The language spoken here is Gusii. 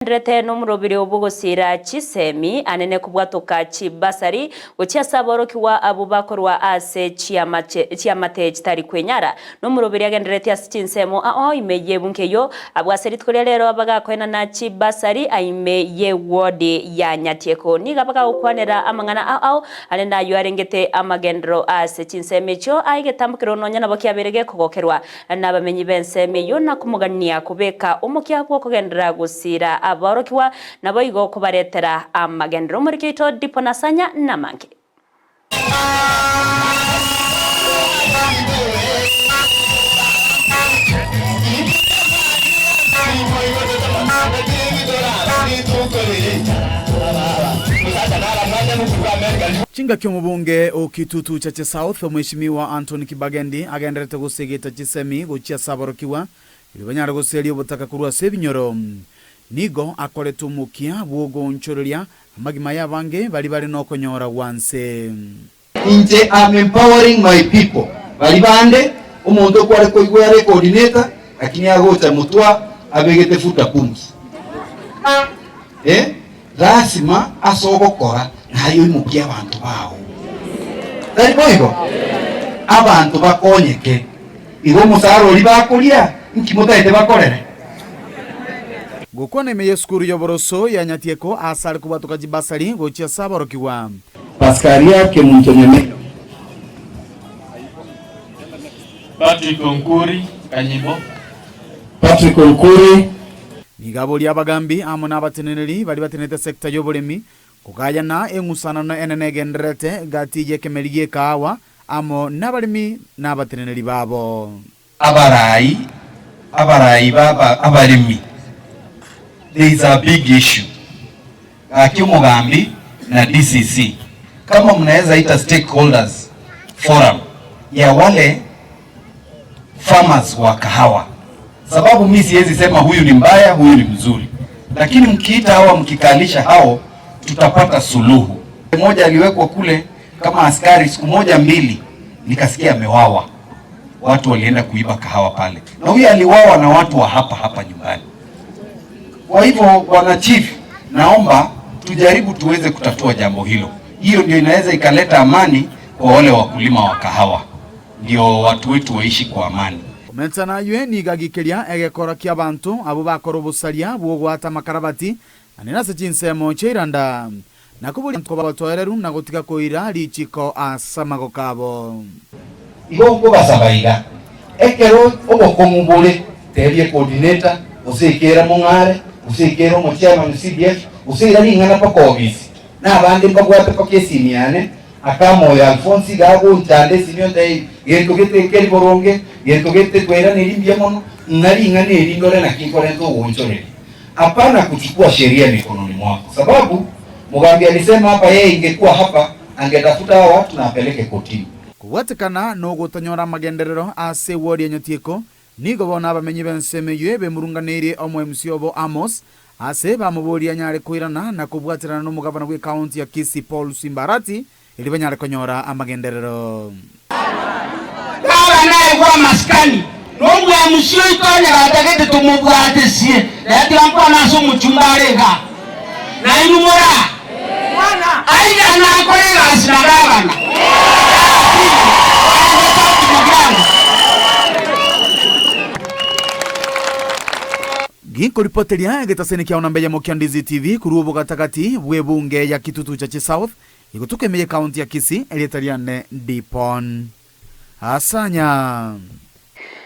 Agenderete nomorobiri bw'ogosiira chisemi anene kobwatoka chibasari gochia ase aborokigwa abwo bakorwa ase chiamate chitari kwenyara. Nomorobiri agendererete ase chinsemo ao ime y'ebunke eyio, abwo ase rituko ria rero bagakoenana chibasari ime y'ewodi ya Nyatieko. Nigo bagagokwanera amang'ana ao ao are nayio arengete amagenderero ase chinsemo echio, aye egetambokero nonya nabo kiabeire gekogokerwa. Nabamenyi b'ensemo eyio nakomogania kobeka omokia bw'okogenderera gosiira aborokigwa, naboigo kobaretera amagenderero. Omoriki oito Dipo Nasanya namange. Chingaki omobunge o Kitutu Chache South, Omweshimiwa Anthony Kibagendi agendererete gosegeta chisemi gochia ase aborokigwa erio banyare goseria obotaka korwa ase ebinyoro. Nigo akorete omokia bw'ogoonchoreria amagima y'abange baria bare nokonyora gwa nse. Inche am empowering my people baria bande omonto okware koigwa are coordinator lakini agocha motwa abegete futa pumzi eh lasima ase ogokora naye oimokie abanto bao tari boigo? Abanto bakonyeke igo omosara oria bakoria nki motagete bakorere? Gokwana ime y'esukuru y'oboroso ya Nyatieko aase are kobwatoka chibasari gochia ase aborokigwa. Paskaria Kemunto Nyamira. Patrick Onkuri Kanyibo. Patrick Onkuri. Nigo aboria abagambi amo nabateneneri baria batenenete sector y'oboremi kogayana eng'usanano enene egendererete gati y'ekemeri gi'ekaawa amo nabaremi nabateneneri babo. Abarai, abarai ba abaremi, there is a big issue. Gaki omogambi na DCC kama mnaeza ita stakeholders forum ya wale farmers wa kahawa, sababu mi siwezi sema huyu ni mbaya, huyu ni mzuri, lakini mkiita hawa mkikalisha hao tutapata suluhu. Mmoja aliwekwa kule kama askari siku moja mbili, nikasikia amewawa. Watu walienda kuiba kahawa pale, na huyu aliwawa na watu wa hapa hapa nyumbani. Kwa hivyo bwana chief, naomba tujaribu tuweze kutatua jambo hilo. Hiyo ndio inaweza ikaleta amani kwa wale wakulima wa kahawa, ndio watu wetu waishi kwa amani. Komenta naywe nigo agikeria egekora ki'abanto abwo bakora obosaria bw'ogoata amakarabati, naende nase chinsemo chi'eiranda, na koboria koba abatoereru na gotiga koira richiko ase amagoko abo. Igo nkobasaba iga, ekero obokong'u bore, tebia coordinator, gose ekera Mong'are, gose ekera omochairman CDF, gose ira ring'ana mpaka obisi. Na abande mbabwate mpaka esimi yane, akama oyo Alphonse iga agonchanda esimi ontebia gento gete nkeri boronge, gento gete twairaneiri mbuya mono, ng'a ring'ana eri ndore naki nkorenta ogoonchoreria. Hapana kuchukua sheria mikononi mwako sababu Mugambi alisema hapa yeye ingekuwa hapa angetafuta hawa watu na apeleke kotini. Kobwatekana nogotanyora amagenderero ase ewodi ya Nyatieko, nigo bono abamenyi b'ensemo eyio bemurunganeirie omo-MC obo Amos, ase bamoborie anyare koirana na kobwaterana nomogavana bw'ecounty ya Kisii Paul Simba Arati erio banyare konyora amagenderero. Baba naegwe amasikani, na omwamusi oito onye gatagete tomobwatesie, rero tiga nkwane ase omochumba are igaa, na inwe more aa. Aiga nakore egasi na gavana, aende South Mugirango. Ginkoripoteria egetaseni kiao namba eyemo kia Ndizi TV korwa obogatagati bw'ebunge ya Kitutu Chache South, Igotuka ime y'ecounty ya Kisii, erieta riane Dipon Asanya.